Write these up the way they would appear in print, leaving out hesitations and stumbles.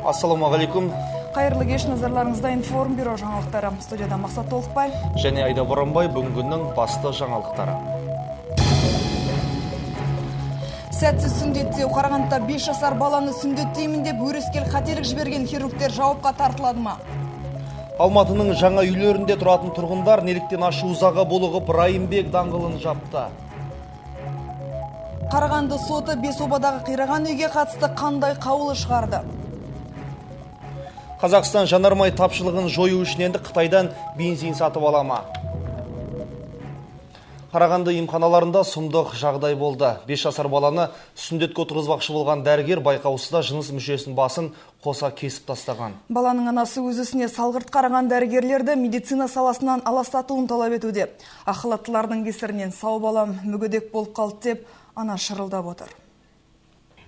Ассалаумағалейкум. Қайырлы кеш, назарларыңызда Информбюро жаңалықтары. Студияда Мақсат Толықбай және Айда Боранбай. Бүгінгінің басты жаңалықтары. Сәтсіз сүндеттеу. Қарағандыда 5 жасар баланы сүндеттеймін деп өрескел қателік жіберген хирургтер жауапқа тартылады ма? Алматының жаңа үйлерінде тұратын тұрғындар неліктен ашу ызаға булығып Райымбек даңғылын жапты? Қарағанды соты Бесобадағы қираған үйге қатысты қандай қаулы шығарды? Қазақстан жанармай тапшылығын жою үшін енді Қытайдан бензин сатып ала ма? Қарағанды емханаларында сұмдық жағдай болды. 5 жасар баланы сүндетке отырғызбақшы болған дәрігер байқаусызда жыныс мүшесінің басын қоса кесіп тастаған. Баланың анасы өз ісіне салғырт қараған дәрігерлерді медицина саласынан аластатуын талап етуде. Ақ халаттылардың кесірінен сау балам мүгедек болып қалды деп ана шырылдап отыр.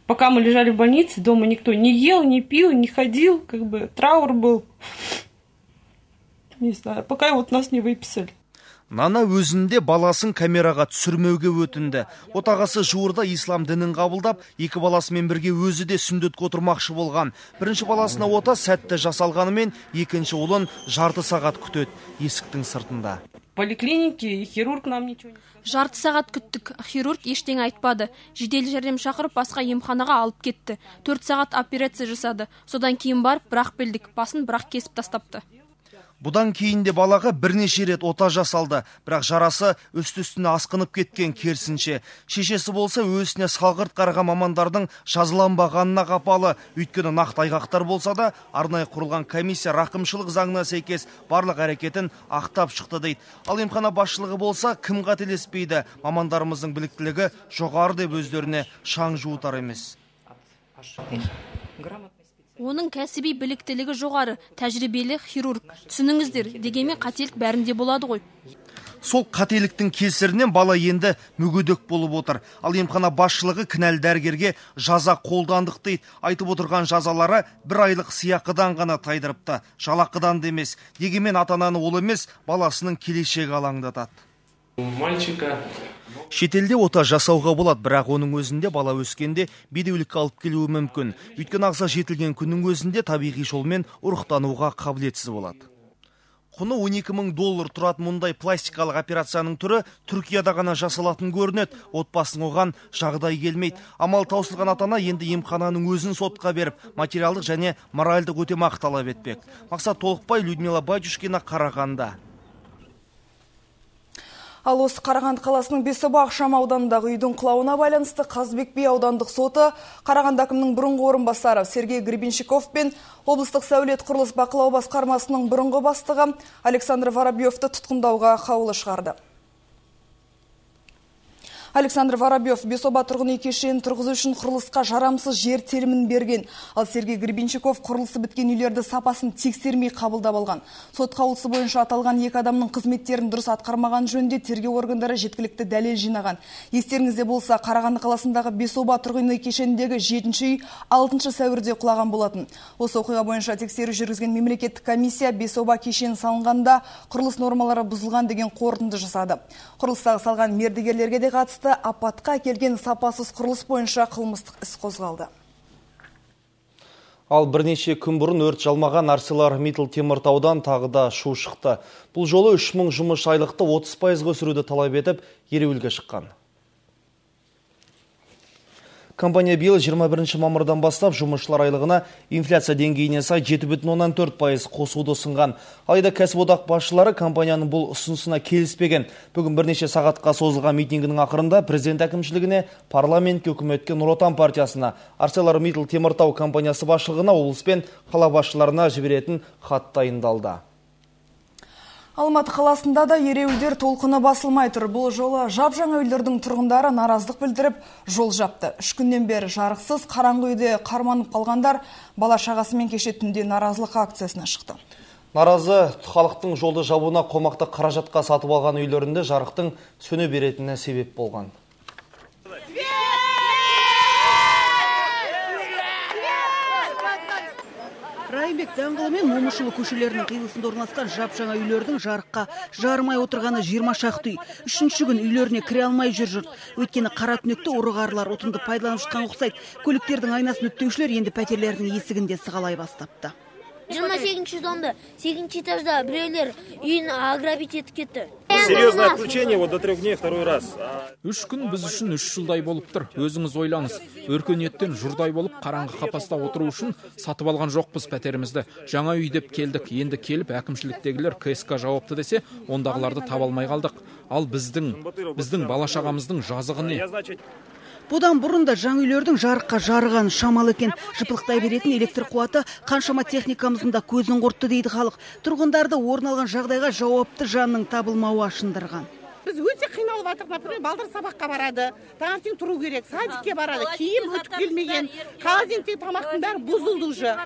Пока мы лежали в больнице, дома никто не ел, не пил, не ходил, как бы траур был. Не знаю, пока вот нас не выписали. Нана өзінде баласын камераға түсірмеуге өтінді. Отағасы жуырда ислам дінін қабылдап, екі баласымен бірге өзі де сүндетке отырмақшы болған. Бірінші баласына ота сәтті жасалғанымен, екінші ұлын жарты сағат күтеді есіктің сыртында. Поликлинике хирург нам ничего не сказал. Жарты сағат күттік, хирург ештеңе айтпады. Жедел жәрдем шақырып, басқа емханаға алып кетті. 4 сағат операция жасады. Содан кейін барып, бірақ білдік, басын бірақ кесіп тастапты. Бұдан кейін де балаға бірнеше рет ота жасалды, бірақ жарасы үсті-үстіне асқынып кеткен керісінше. Шешесі болса өзіне салғырт қараған мамандардың жазаланбағанына қапалы. Өйткені нақты айғақтар болса да, арнайы құрылған комиссия рақымшылық заңына сәйкес барлық әрекетін ақтап шықты дейді. Ал емхана басшылығы болса, кім қателеспейді, мамандарымыздың біліктілігі жоғары деп өздеріне шаң жуытар емес. Оның кәсіби біліктілігі жоғары, тәжірибелі хирург. Түсініңіздер, дегенмен қателік бәрінде болады ғой. Сол қателіктің кесірінен бала енді мүгедек болып отыр. Ал емхана басшылығы кінәлі дәрігерге жаза қолдандық дейді. Айтып отырған жазалары бір айлық сыйақыдан ғана тайдырыпты, жалақыдан да емес. Дегенмен ата-ананы ол емес, баласының келешегі алаңдатады. Мальчика. Шетелде ота жасауға болады, бірақ оның өзінде бала өскенде бедеулікке алып келуі мүмкін. Өйткені ағза жетілген күннің өзінде табиғи жолмен ұрықтануға қабілетсіз болады. Құны 12 мың доллар тұратын мұндай пластикалық операцияның түрі Түркияда ғана жасалатын көрінеді. Отбасының оған жағдай келмейді. Амал таусылған ата-ана енді емхананың өзін сотқа беріп, материалдық және моральдық өтемақы талап етпек. Мақсат Толықбай, Людмила Батюшкина, Қарағанды. Ал осы Қарағанды қаласының Бесоба ықшам ауданындағы үйдің құлауына байланысты Қазыбек би аудандық соты Қарағанды әкімінің бұрынғы орынбасары Сергей Гребенщиков пен облыстық сәулет құрылыс бақылау басқармасының бұрынғы бастығы Александр Воробьевті тұтқындауға қаулы шығарды. Александр Воробьев Бесоба тұрғын үй кешенін тұрғызу үшін құрылысқа жарамсыз жер телімін берген. Ал Сергей Гребенщиков құрылысы біткен үйлерді сапасын тексермей қабылдап алған. Сот қаулысы бойынша аталған екі адамның қызметтерін дұрыс атқармаған жөнінде тергеу органдары жеткілікті дәлел жинаған. Естеріңізде болса, Қарағанды қаласындағы Бесоба тұрғын үй кешеніндегі 7-ші үй 6 сәуірде құлаған болатын. Осы оқиға бойынша тексеру жүргізген мемлекеттік комиссия Бесоба кешені салынғанда құрылыс нормалары бұзылған деген қорытынды жасады. Құрылыстағы салған мердігерлерге де қатысты апатқа әкелген сапасыз құрылыс бойынша қылмыстық іс қозғалды. Ал бірнеше күн бұрын өрт жалмаған ArcelorMittal Теміртаудан тағы да шу шықты. Бұл жолы 3000 жұмысшы айлықты 30%-ға өсіруді талап етіп, ереуілге шыққан. Компания биыл 21 мамырдан бастап жұмысшылар айлығына инфляция деңгейіне сай 7,4% қосуды ұсынған. Алайда кәсіподақ басшылары компанияның бұл ұсынысына келіспеген. Бүгін бірнеше сағатқа созылған митингінің ақырында президент әкімшілігіне, парламентке, үкіметке, Нұр Отан партиясына, ArcelorMittal Теміртау компаниясы басшылығына, облыс пен қала басшыларына жіберетін хат дайындалды. Алматы қаласында да ереуілдер толқыны басылмай тұр. Бұл жолы жап-жаңа үйлердің тұрғындары наразылық білдіріп жол жапты. 3 күннен бері жарықсыз қараңғы үйде қарманып қалғандар бала шағасымен кеше түнде наразылық акциясына шықты. Наразы халықтың жолды жабуына қомақты қаражатқа сатып алған үйлерінде жарықтың сөне беретініне себеп болған. Райымбек даңғылы мен Момышұлы көшелерінің қиылысында орналасқан жап-жаңа үйлердің жарыққа жарымай отырғаны 20 шақты үй. Үшінші күн үйлеріне кіре алмай жүр жұрт. Өйткені қара түнекті ұры-қарылар отынды пайдаланып жатқан ұқсайды. Көліктердің айнасын үптеушілер енді пәтерлердің есігін де сығалай бастапты. 28-ші домда, 8-ші этажда біреулер үйін ограбить етіп кетті. Серьезное отключение вот до 3 дней второй раз. 3 күн біз үшін 3 жылдай болып тұр. Өзіңіз ойлаңыз. Өркениеттен жұрдай болып қараңғы қапаста отыру үшін сатып алған жоқпыз пәтерімізді. Жаңа үй деп келдік. Енді келіп әкімшіліктегілер КСК жауапты десе, ондағыларды таба алмай қалдық. Ал біздің бала-шағамыздың жазығы не? Бұдан бұрын да жаңа үйлердің жарыққа жарығаны шамалы екен. Жыпылықтай беретін электр қуаты қаншама техникамыздың да көзін құртты дейді халық. Тұрғындарды орын алған жағдайға жауапты жанның табылмауы ашындырған. Біз өте қиналып жатырмыз. Например, балдар сабаққа барады, таңертең тұру керек, садикке барады, киім өтіп келмеген, холодильниктегі тамақтың бәрі бұзылды уже.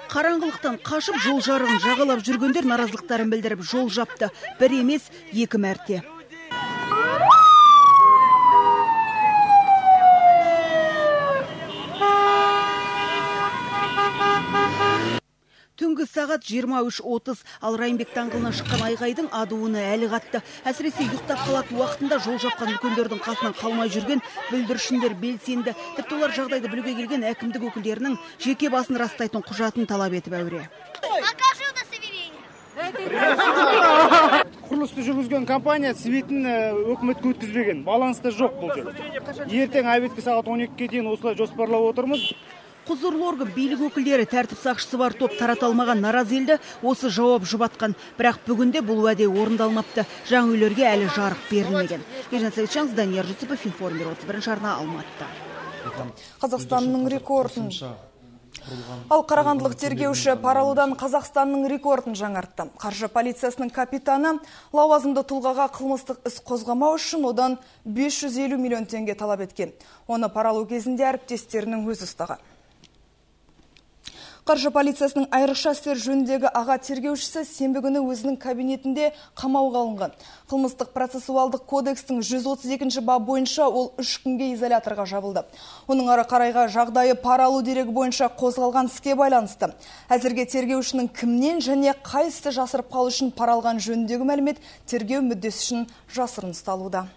Қараңғылықтан қашып жол жарығын жағалап жүргендер наразылықтарын білдіріп жол жапты. Бір емес, екі мәрте. Түнгі сағат 23:30, ал Райымбек даңғылынан шыққан айғайдың адуыны әлі қатты. Әсіресе ұйықтап қалатын уақытында жол жапқан үлкендердің қасынан қалмай жүрген бүлдіршіндер белсенді. Тіпті олар жағдайды білуге келген әкімдік өкілдерінің жеке басын растайтын құжатын талап етіп әуре. Покажи удостоверение. Құрылысты жүргізген компания светін өкіметке өткізбеген. Баланста жоқ бұл жер. Ертең обедке сағат 12-ге дейін осылай жоспарлап отырмыз. Құзырлы орган билік өкілдері тәртіп сақшысы бар топ тарата алмаған наразы елді осы жауап жұбатқан. Бірақ бүгінде бұл уәде орындалмапты. Жаңа үйлерге әлі жарық берілмеген. Ержан Сәбитжан, Данияр Жүсіпов, Информбюро 31 арна, Алматы. Қазақстанның рекордын. Ал қарағандылық тергеуші пара алудан Қазақстанның рекордын жаңартты. Қаржы полициясының капитаны лауазымды тұлғаға қылмыстық іс қозғамау үшін одан 550 миллион теңге талап еткен. Оны пара алу кезінде әріптестерінің өзі ұстаған. Қаржы полициясының айрықша істер жөніндегі аға тергеушісі сенбі күні өзінің кабинетінде қамауға алынған. Қылмыстық процессуалдық кодекстің 132-ші бабы бойынша ол 3 күнге изоляторға жабылды. Оның ары қарайға жағдайы пара алу дерегі бойынша қозғалған іске байланысты. Әзірге тергеушінің кімнен және қай істі жасырып қалу үшін пара алған жөніндегі мәлімет тергеу мүддесі үшін жасырын ұсталуда.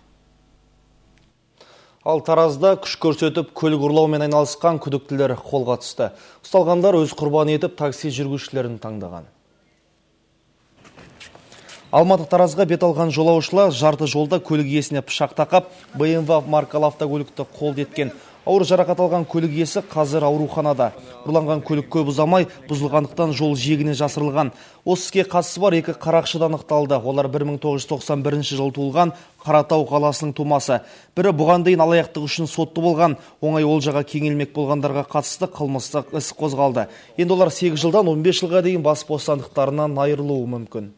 Ал Таразда күш көрсетіп көлік ұрлаумен айналысқан күдіктілер қолға түсті. Ұсталғандар өз құрбаны етіп такси жүргізушілерін таңдаған. Алматы Таразға бет алған жолаушылар жарты жолда көлік иесіне пышақ тақап, BMW маркалы автокөлікті қолды еткен. Ауыр жарақат алған көлік иесі қазір ауруханада. Ұрланған көлік көп ұзамай бұзылғандықтан жол жиегіне жасырылған. Осы іске қатысы бар екі қарақшы да анықталды. Олар 1991 жылы туылған Қаратау қаласының тумасы. Бірі бұған дейін алаяқтық үшін сотты болған, оңай олжаға кеңелмек болғандарға қатысты қылмыстық іс қозғалды. Енді олар 8 жылдан 15 жылға дейін бас бостандықтарынан айырылуы мүмкін.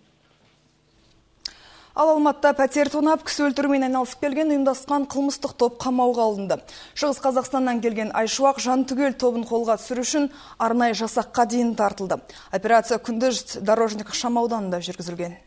Ал Алматыда пәтер тонап, кісі өлтірумен айналысып келген ұйымдасқан қылмыстық топ қамауға алынды. Шығыс Қазақстаннан келген Айшуақ Жантүгел тобын қолға түсіру үшін арнайы жасаққа дейін тартылды. Операция күндіз Дорожник ықшам ауданында жүргізілген.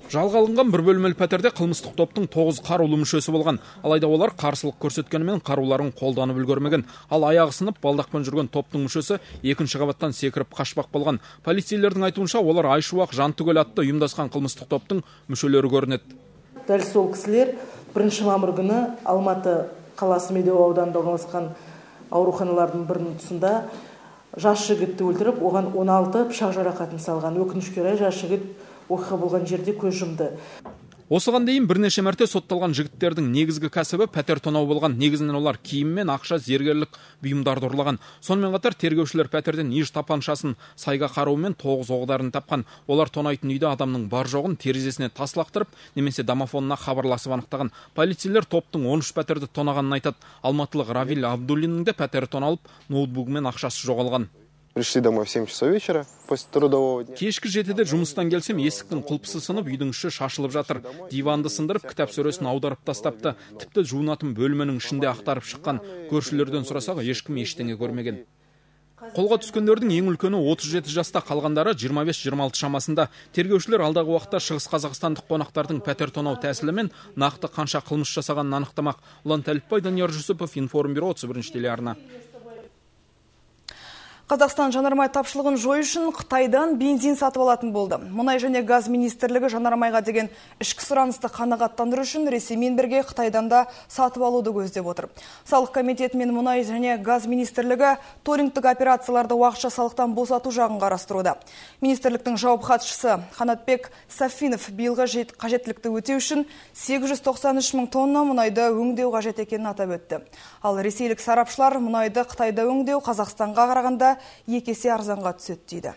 Жалға алынған бір бөлмелі пәтерде қылмыстық топтың 9 қарулы мүшесі болған. Алайда олар қарсылық көрсеткенімен қаруларын қолданып үлгермеген. Ал аяғы сынып балдақпен жүрген топтың мүшесі екінші қабаттан секіріп қашпақ болған. Полицейлердің айтуынша, олар Айшуақ Жантүгел атты ұйымдасқан қылмыстық топтың мүшелері көрінеді. Дәл сол кісілер 1 мамыр күні Алматы қаласы Медеу ауданында орналасқан ауруханалардың бірінің тұсында жас жігітті өлтіріп, оған 16 пышақ жарақатын салған. Өкінішке орай, жас жігіт оқиға болған жерде көз жұмды. Осыған дейін бірнеше мәрте сотталған жігіттердің негізгі кәсібі пәтер тонау болған. Негізінен олар киім мен ақша, зергерлік бұйымдарды ұрлаған. Сонымен қатар тергеушілер пәтерден иж тапаншасын, сайға қаруы мен 9 оқ-дәріні тапқан. Олар тонайтын үйде адамның бар жоғын терезесіне тас лақтырып, немесе домофонына хабарласып анықтаған. Полицейлер топтың 13 пәтерді тонағанын айтады. Алматылық Равиль Абдуллиннің де пәтері тоналып, ноутбугі мен ақшасы жоғалған. Пришли домой в 7 часов вечера после трудового дня. Кешкі 7-де жұмыстан келсем, есіктің құлпысы сынып, үйдің іші шашылып жатыр. Диванды сындырып, кітап сөресін аударып тастапты. Тіпті жуынатын бөлменің ішінде ақтарып шыққан. Көршілерден сұрасақ, ешкім ештеңе көрмеген. Қолға түскендердің ең үлкені 37 жаста, қалғандары 25-26 шамасында. Тергеушілер алдағы уақытта Шығыс Қазақстандық қонақтардың пәтер тонау тәсілімен нақты қанша қылмыс жасағанын анықтамақ. Ұлан Тәліпбай, Данияр Жүсіпов, Информбюро, 31 телеарна. Қазақстан жанармай тапшылығын жою үшін Қытайдан бензин сатып алатын болды. Мұнай және газ министрлігі жанармайға деген ішкі сұранысты қанағаттандыру үшін Ресеймен бірге Қытайдан да сатып алуды көздеп отыр. Салық комитеті мен мұнай және газ министрлігі торингтік операцияларды уақытша салықтан босату жағын қарастыруда. Министрліктің жауап хатшысы Қанатбек Сафинов биылғы қажеттілікті өтеу үшін 893 мың тонна мұнайды өңдеу қажет екенін атап өтті. Ал ресейлік сарапшылар мұнайды Қытайда өңдеу Қазақстанға қарағанда екі есе арзанға түседі дейді.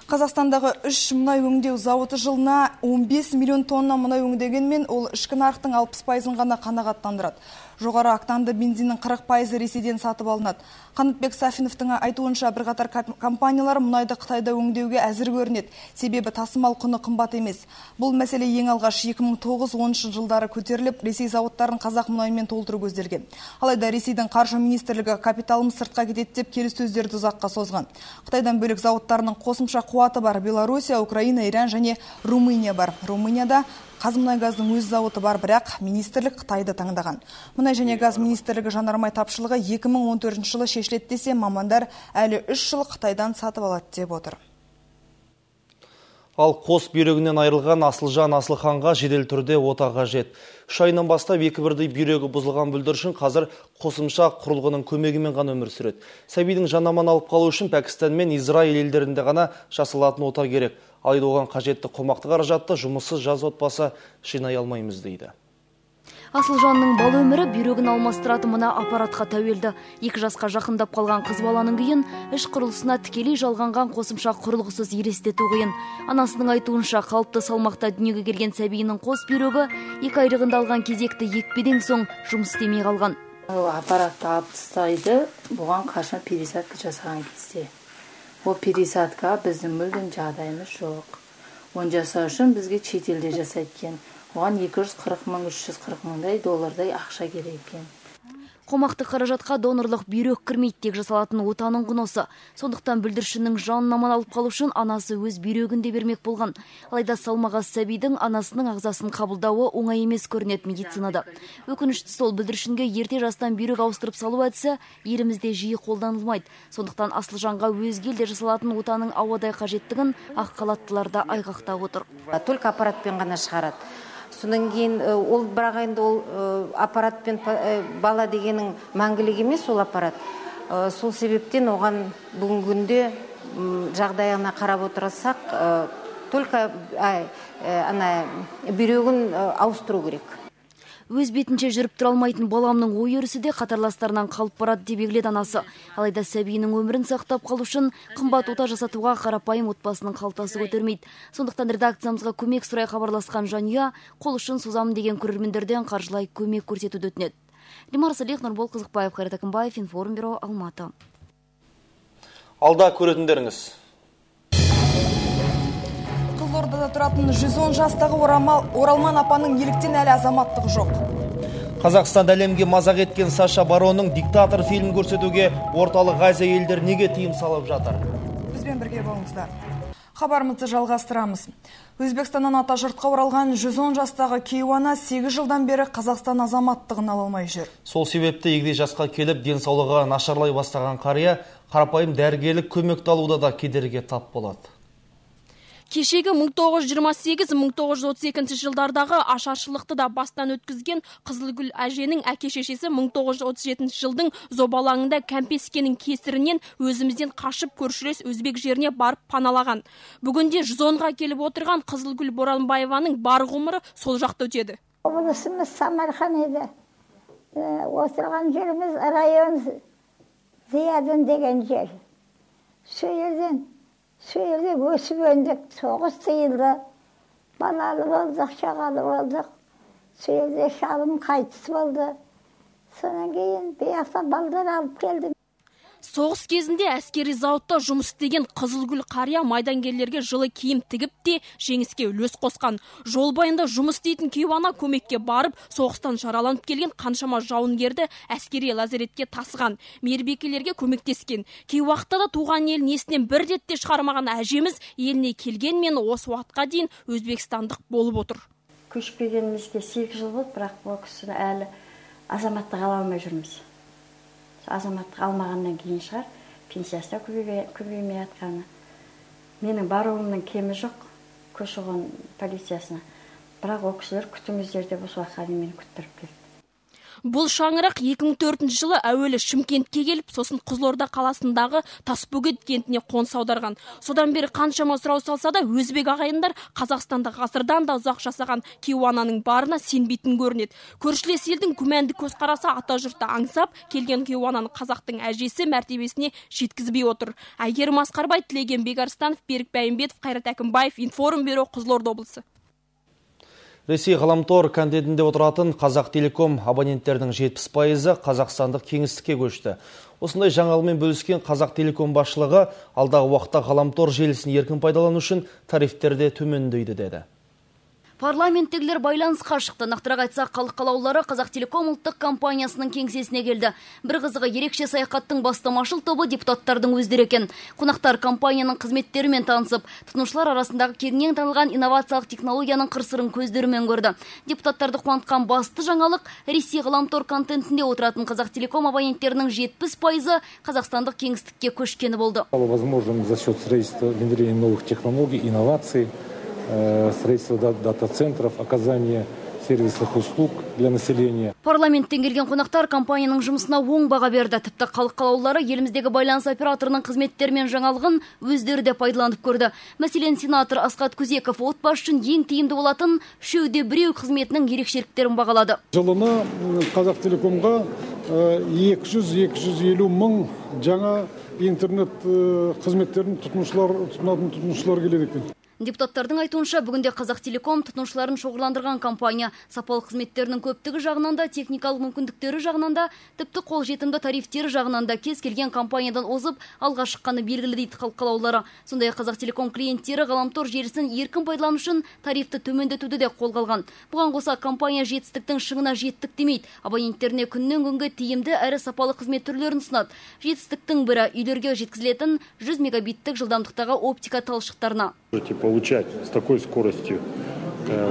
Қазақстандағы 3 мұнай өңдеу зауыты жылына 15 миллион тонна мұнай өңдегенмен, ол ішкі нарықтың 60%-ын ғана қанағаттандырады. Жоғары октанды бензиннің 40%-ы Ресейден сатып алынады. Қанатбек Сафиновтың айтуынша, бірқатар компаниялар мұнайды Қытайда өңдеуге әзір көрінеді. Себебі тасымал құны қымбат емес. Бұл мәселе ең алғаш 2009-10 жылдары көтеріліп, Ресей зауыттарын қазақ мұнайымен толтыру көзделген. Алайда Ресейдің қаржы министрлігі капиталым сыртқа кетеді деп келіссөздерді ұзаққа созған. Қытайдан бөлек зауыттарының қосымша қуаты бар Белоруссия, Украина, Иран және Румыния бар. Румынияда Қазмұнайгаздың өз зауыты бар, бірақ министрлік Қытайды таңдаған. Мұнай және газ министрлігі жанармай тапшылығы 2014 жылы шешіледі десе, мамандар әлі 3 жыл Қытайдан сатып алады деп отыр. Ал қос бүйрегінен айырылған Асылжан Асылханға жедел түрде ота қажет. 3 айынан бастап екі бірдей бүйрегі бұзылған бүлдіршін қазір қосымша құрылғының көмегімен ғана өмір сүреді. Сәбидің жанаман алып қалу үшін Пәкістан мен Израиль елдерінде ғана жасалатын ота керек. Алайда оған қажетті қомақты қаражатты жұмыссыз жас отбасы жинай алмаймыз дейді. Асылжанның бала өмірі бүйрегін алмастыратын мына аппаратқа тәуелді. 2 жасқа жақындап қалған қыз баланың күйін іш құрылысына тікелей жалғанған қосымша құрылғысыз елестету қиын. Анасының айтуынша, қалыпты салмақта дүниеге келген сәбиінің қос бүйрегі 2 айлығында алған кезекті екпеден соң жұмыс істемей қалған. Ол аппаратты алып тастайды, бұған қашан пересадка жасаған кезде. Ол пересадкаға біздің мүлдем жағдайымыз жоқ. Оны жасау үшін бізге шетелде жасайды екен. Оған 240 мың, 340 мыңдай доллардай ақша керек екен. Қомақты қаражатқа донорлық бүйрек кірмейді, тек жасалатын отаның құны осы. Сондықтан бүлдіршіннің жанын аман алып қалу үшін анасы өз бүйрегін де бермек болған. Алайда салмағы сәбидің анасының ағзасын қабылдауы оңай емес көрінеді медицинада. Өкініштісі сол, бүлдіршінге ерте жастан бүйрек ауыстырып салу әдісі елімізде жиі қолданылмайды. Сондықтан Асылжанға өзге елде жасалатын отаның ауадай қажеттігін ақ халаттылар да айғақтап отыр. Только аппаратпен ғана шығарады. Содан кейін ол, бірақ енді ол аппаратпен бала дегенің мәңгілік емес ол аппарат. Сол себептен оған бүгінгі күнде жағдайына қарап отырсақ, только ана бүйрегін ауыстыру керек. Өз бетінше жүріп тұра алмайтын баламның ой өрісі де қатарластарынан қалып барады деп егіледі анасы. Алайда сәбиінің өмірін сақтап қалу үшін қымбат ота жасатуға қарапайым отбасының қалтасы көтермейді. Сондықтан редакциямызға көмек сұрай хабарласқан жанұя қол ұшын созамын деген көрермендерден қаржылай көмек көрсетуді өтінеді. Римар Салих, Нұрбол Қызықбаев, Қайрат Әкімбаев, Информбюро, Алматы. Алда көретіндеріңіз. Қызылордада тұратын 110 жастағы оралман апаның неліктен әлі азаматтығы жоқ. Қазақстанда әлемге мазақ еткен Саша Баронның «Диктатор» фильмін көрсетуге Орталық Азия елдері неге тыйым салып жатыр? Бізбен бірге болыңыздар. Хабарымызды жалғастырамыз. Өзбекстаннан атажұртқа оралған 110 жастағы кейуана 8 жылдан бері Қазақстан азаматтығын ала алмай жүр. Сол себепті егде жасқа келіп денсаулығы нашарлай бастаған қария қарапайым дәрігерлік көмекті алуда да кедергіге тап болады. Кешегі 1928-1932 жылдардағы ашаршылықты да бастан өткізген Қызылгүл әженің әке шешесі 1937 жылдың зобалаңында кәмпескенің кесірінен өзімізден қашып көршілес өзбек жеріне барып паналаған. Бүгінде 110-ға келіп отырған Қызылгүл Боранбаеваның бар ғұмыры сол жақта өтеді. Облысымыз Самарқан еді. Отырған жеріміз район Зиядын деген жер. Сол жерде өсіп өндік, соғыс тыйылды, балалы болдық, шағалы болдық. Сол жерде шалым қайтыс болды. Содан кейін бұяқта балдар алып келдім. Соғыс кезінде әскери зауытта жұмыс істеген Қызылгүл қария майдангерлерге жылы киім тігіп те жеңіске үлес қосқан. Жол бойында жұмыс істейтін кейуана көмекке барып, соғыстан жараланып келген қаншама жауынгерді әскери лазаретке тасыған, мейірбикелерге көмектескен. Кей уақытта да туған елін есінен бір рет те шығармаған әжеміз еліне келгенмен осы уақытқа дейін өзбекстандық болып отыр. Көшпегенімізге 8 жыл болды, бірақ бұл кісіні әлі азаматтық ала алмай жүрміз. Азаматтық алмағаннан кейін шығар, пенсиясы да көбеймей жатқаны. Менің баруымның кемі жоқ көші-қон полициясына. Бірақ ол кісілер күтіңіздер деп осы уақытқа дейін мені күттіріп келді. Бұл шаңырақ 2004 жылы әуелі Шымкентке келіп, сосын Қызылорда қаласындағы Тасбөгет кентіне қоныс аударған. Содан бері қаншама сұрау салса да, өзбек ағайындар Қазақстанда ғасырдан да ұзақ жасаған кейуананың барына сенбейтін көрінеді. Көршілес елдің күмәнді көзқарасы ата жұртты аңсап, келген кейуананы қазақтың әжесі мәртебесіне жеткізбей отыр. Әйгерім Асқарбай, Тілеген Бекарыстанов, Берік Бәйімбетов, Қайрат Әкімбаев, Информбюро, Қызылорда облысы. Ресей ғаламтор контентінде отыратын Қазақ Телеком абоненттерінің 70% қазақстандық кеңістікке көшті. Осындай жаңалығымен бөліскен Қазақ Телеком басшылығы алдағы уақытта ғаламтор желісін еркін пайдалану үшін тарифтер де төмендейді деді. Парламенттегілер байланысқа шықты. Нақтырақ айтсақ, халық қалаулылары Қазақ Телеком ұлттық компаниясының кеңсесіне келді. Бір қызығы, ерекше саяхаттың бастамашыл тобы депутаттардың өздері екен. Қонақтар компанияның қызметтерімен танысып, тұтынушылар арасындағы кеңінен танылған инновациялық технологияның қыр-сырын көздерімен көрді. Депутаттарды қуантқан басты жаңалық Ресей ғаламтор контентінде отыратын Қазақ Телеком абоненттерінің 70% қазақстандық кеңістікке көшкені болды. Возможно, за счет строительства, внедрения новых технологий, инноваций, строительство дата-центров, оказание сервисных услуг для населения. Парламенттен келген қонақтар компанияның жұмысына оң баға берді. Тіпті халық қалаулылары еліміздегі байланыс операторының қызметтері мен жаңалығын өздері де пайдаланып көрді. Мәселен, сенатор Асқат Күзеков отбасы үшін ең тиімді болатын үшеуде біреу қызметінің ерекшеліктерін бағалады. Жылына Қазақ Телекомға 200-250 мың жаңа интернет қызметтерін тұтынатын тұтынушылар келеді екен. Депутаттардың айтуынша, бүгінде Қазақ Телеком тұтынушыларын шоғырландырған компания. Сапалы қызметтерінің көптігі жағынан да, техникалық мүмкіндіктері жағынан да, тіпті қолжетімді тарифтері жағынан да кез келген компаниядан озып алға шыққаны белгілі дейді халық қалаулылары. Сондай-ақ Қазақ Телеком клиенттері ғаламтор желісін еркін пайдалану үшін тарифті төмендетуді де қолға алған. Бұған қоса компания жетістіктің шыңына жеттік демейді. Абоненттеріне күннен күнге тиімді әрі сапалы қызмет түрлерін ұсынады. Жетістіктің бірі үйлерге жеткізілетін 100 мегабиттік жылдамдықтағы оптика талшықтарына. Можете получать с такой скоростью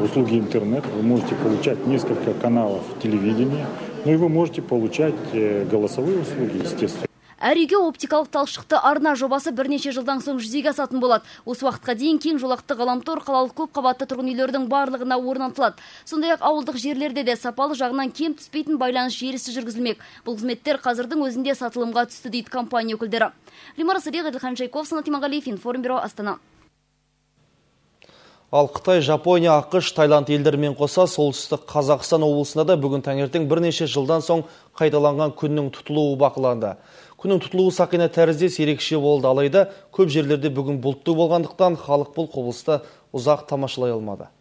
услуги интернет, вы можете получать несколько каналов телевидения, ну и вы можете получать голосовые услуги, естественно. Әр үйге оптикалық талшықты арна жобасы бірнеше жылдан соң жүзеге асатын болады. Осы уақытқа дейін кең жолақты ғаламтор қалалық көп қабатты тұрғын үйлердің барлығына орнатылады. Сондай-ақ ауылдық жерлерде де сапалы жағынан кем түспейтін байланыс желісі жүргізілмек. Бұл қызметтер қазірдің өзінде сатылымға түсті дейді компания өкілдері. Лимара Сыриқ, Әділхан Жайков, Санат Иманғалиев, Информбюро, Астана. Ал Қытай, Жапония, АҚШ, Таиланд елдерімен қоса солтүстік Қазақстан облысында да бүгін таңертең бірнеше жылдан соң қайталанған күннің тұтылуы бақыланды. Күннің тұтылуы сақина тәріздес ерекше болды, алайда көп жерлерде бүгін бұлтты болғандықтан халық бұл құбылысты ұзақ тамашалай алмады.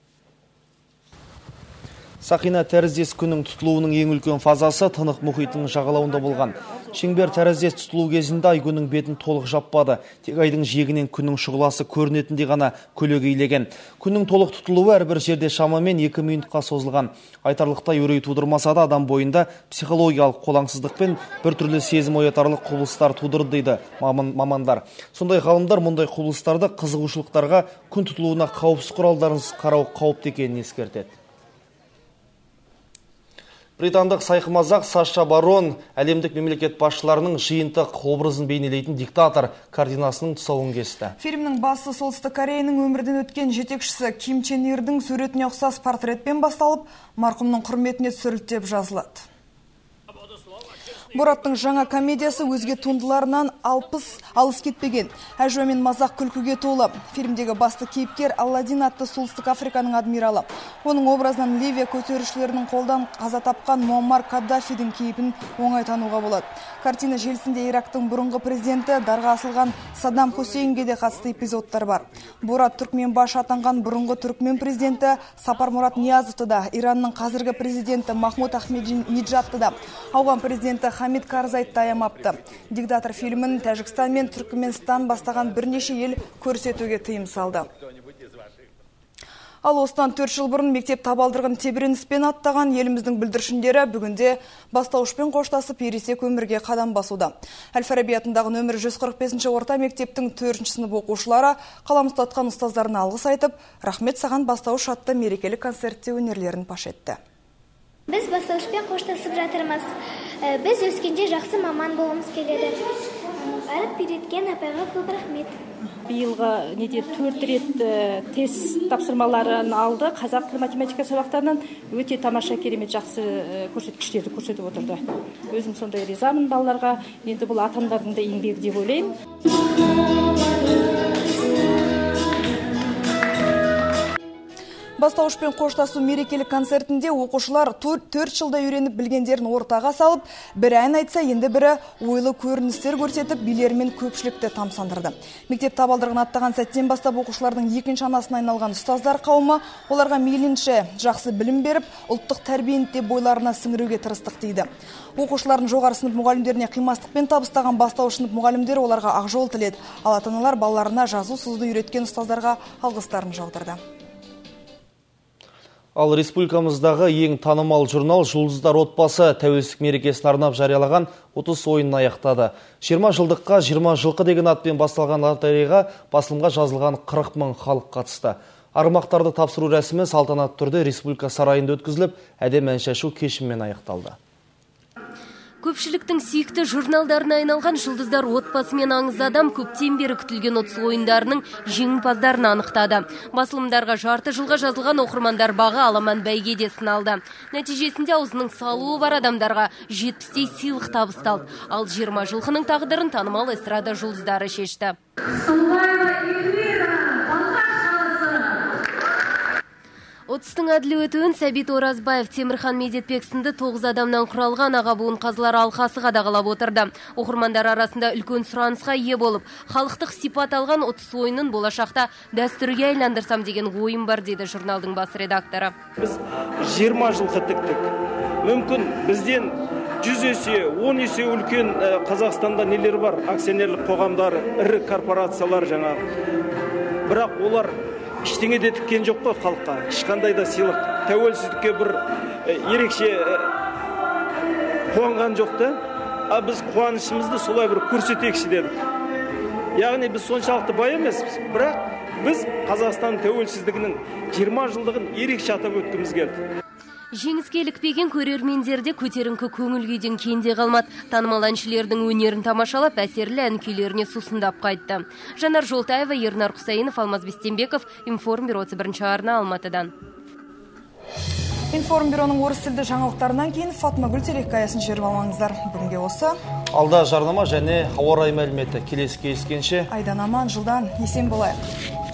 Сақина тәріздес күннің тұтылуының ең үлкен фазасы Тынық мұхитының жағалауында болған. Шеңбер тәріздес тұтылу кезінде ай күннің бетін толық жаппады. Тек айдың жиегінен күннің шұғыласы көрінетіндей ғана көлегейлеген. Күннің толық тұтылуы әрбір жерде шамамен 2 минутқа созылған. Айтарлықтай үрей тудырмаса да адам бойында психологиялық қолаңсыздық пен біртүрлі сезім оятарлық құбылыстар тудырды дейді мамандар. Сондай ғалымдар мұндай құбылыстарды қызығушылықтарға күн тұтылуына қауіпсіз құралдарынсыз қарау қауіпті екенін ескертеді. Британдық сайқымазақ Саша Барон әлемдік мемлекет басшыларының жиынтық образын бейнелейтін диктатор картинасының тұсауын кесті. Фильмнің басы Солтүстік Кореяның өмірден өткен жетекшісі Ким Чен Ирдің суретіне ұқсас портретпен басталып, марқұмның құрметіне түсірілді деп жазылады. Бораттың жаңа комедиясы өзге туындыларынан алыс кетпеген. Әжуа мен мазақ күлкіге толы. Фильмдегі басты кейіпкер Алладин атты Солтүстік Африканың адмиралы. Оның образынан Ливия көтерілісшілерінің қолдан қаза тапқан Муаммар Каддафидің кейпін оңай тануға болады. Картина желісінде Ирактың бұрынғы президенті дарға асылған Саддам Хусейнге де қатысты эпизодтар бар. Борат Түркменбашы атанған бұрынғы түркмен президенті Сапармұрат Ниязовты да, Иранның қазіргі президенті Махмуд Ахмединежадты да, ауған президенті Хамид Карзайды аямапты. Диктатор фильмін Тәжікстан мен Түркменстан бастаған бірнеше ел көрсетуге тыйым салды. Ал осыдан 4 жыл бұрын мектеп табалдырығын тебіреніспен аттаған еліміздің бүлдіршіндері бүгінде бастауышпен қоштасып ересек өмірге қадам басуда. Әл-Фараби атындағы нөмірі 145 орта мектептің 4-ші сынып оқушылары қалам ұстатқан ұстаздарына алғыс айтып, рахмет саған бастауыш атты мерекелік концертте өнерлерін паш етті. Біз бастауышпен қоштасып жатырмыз. Біз өскенде жақсы маман болғымыз келеді. Әріп үйреткен апайға көп рахмет. Биылғы неде 4 рет тест тапсырмаларын алды. Қазақ тілі, математика сабақтарынан өте тамаша, керемет жақсы көрсеткіштерді көрсетіп отырды. Өзім сондай ризамын балаларға. Енді бұл ата-аналардың да еңбегі деп ойлаймын. Бастауышпен қоштасу мерекелік концертінде оқушылар 4 жылда үйреніп білгендерін ортаға салып, бірі ән айтса, енді бірі ойлы көріністер көрсетіп, билерімен көпшілікті тамсандырды. Мектеп табалдырығын аттаған сәттен бастап оқушылардың екінші анасына айналған ұстаздар қауымы оларға мейлінше жақсы білім беріп, ұлттық тәрбиені де бойларына сіңіруге тырыстық дейді. Оқушылардың жоғары сынып мұғалімдеріне қимастықпен табыстаған бастауыш сынып мұғалімдері оларға ақ жол тіледі. Ал ата-аналар балаларына жазу сызуды үйреткен ұстаздарға алғыстарын жаудырды. Ал республикамыздағы ең танымал журнал «Жұлдыздар отбасы» тәуелсіздік мерекесін арнап жариялаған 30 ойынын аяқтады. 20 жылдыққа 20 жылқы деген атпен басталған лотереяға басылымға жазылған 40 мың халық қатысты. Арғымақтарды тапсыру рәсімі салтанатты түрде Республика сарайында өткізіліп, әдемі ән шашу кешімен аяқталды. Көпшіліктің сүйікті журналдарына айналған «Жұлдыздар отбасы» мен «Аңыз адам» көптен бері күтілген ұтыс ойындарының жеңімпаздарын анықтады. Басылымдарға жарты жылға жазылған оқырмандар бағы аламан бәйгеде сыналды. Нәтижесінде аузының салуы бар адамдарға 70-тей сыйлық табысталды. Ал 20 жылқының тағдырын танымал эстрада жұлдыздары шешті. Ұтыстың әділ өтуін Сәбит Оразбаев, Темірхан Медетбек сынды 9 адамнан құралған аға буын қазылар алқасы қадағалап отырды. Оқырмандар арасында үлкен сұранысқа ие болып, халықтық сипат алған ұтыс ойынын болашақта дәстүрге айландырсам деген ойым бар, деді журналдың бас редакторы. Біз 20 жылқы тіктік. Мүмкін бізден 100 есе, 10 есе үлкен Қазақстанда нелер бар, акционерлік қоғамдар, ірі корпорациялар жаңағы. Бірақ олар ештеңе де тіккен жоқ қой халыққа, ешқандай да сыйлық, тәуелсіздікке бір ерекше қуанған жоқ та. А біз қуанышымызды солай бір көрсетейікші дедік. Яғни біз соншалықты бай емеспіз, бірақ біз Қазақстан тәуелсіздігінің 20 жылдығын ерекше атап өткіміз келді. Жеңіске ілікпеген көрермендерде көтеріңкі көңіл күйден кенде қалмады. Танымал әншілердің өнерін тамашалап, әсерлі ән күйлеріне сусындап қайтты. Жанар Жолтаева, Ернар Құсайынов, Алмаз Бестенбеков, Информбюро, 1 арна, Алматыдан. Информбюроның орыс тілді жаңалықтарынан кейін Фатмагүл телехикаясын жіберіп алмаңыздар. Бүгінге осы. Алда жарнама және ауа райы мәліметі. Келесі кездескенше. Айдан аман, жылдан есен болайық.